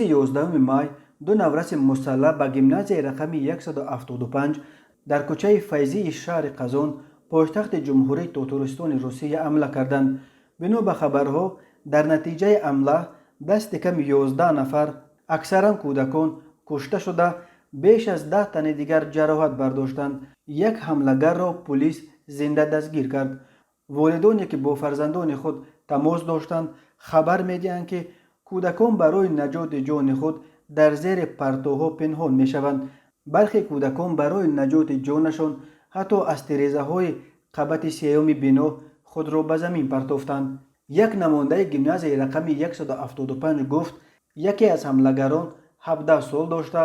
Рӯзи 11 май ду навраси мусаллаҳ ба гимназияи рақами 175 дар кӯчаи Файзии шаҳри Қазон, пойтахти Ҷумҳурии Тотористони Русия, ҳамла карданд. Бино ба хабарҳо, дар натиҷаи ҳамла дасти кам 11 нафар, аксаран кӯдакон, кушта шуда, беш аз 10 тани дигар ҷароҳат бардоштанд. Як ҳамлагарро пулис зинда дастгир кард. Волидоне, ки бо фарзандони худ тамос доштанд, хабар медиҳанд, ки кӯдакон барои наҷоти ҷони худ дар зери партоҳо пинҳон мешаванд. Бархе кӯдакон барои наҷоти ҷонашон ҳатто аз тирезаҳои қабати сеюми бино худро ба замин партофтанд. Як намояндаи гимназияи рақами 175 гуфт, яке аз ҳамлагарон 17 сол дошта,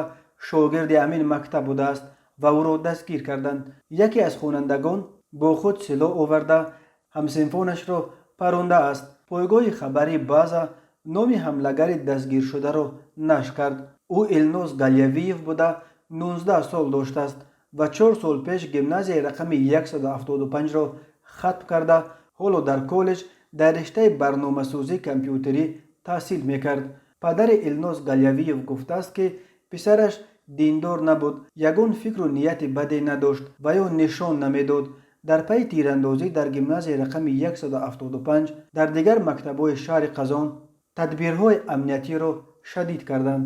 шогирди ҳамин мактаб будааст ва ӯро дастгир карданд. Яке аз хонандагон бо худ силоҳ оварда, ҳамсинфонашро парондааст. Пойгоҳи хабарии База номи ҳамлагари дастгиршударо нашр кард. Ӯ Илноз Галявиев буда, 19 сол доштааст ва 4 сол пеш гимназияи рақами 175-ро хатм карда, ҳоло дар коллеҷ дар риштаи барномасозии компютерӣ таҳсил мекард. Падари Илноз Галявиев гуфтааст, ки писараш диндор набуд, ягон фикру нияти баде надошт ва ё нишон намедод. Дар пайи тирандозӣ дар гимназияи рақами 175 дар дигар мактабҳои шаҳри Қазон тадбирҳои амниятиро шадид карданд.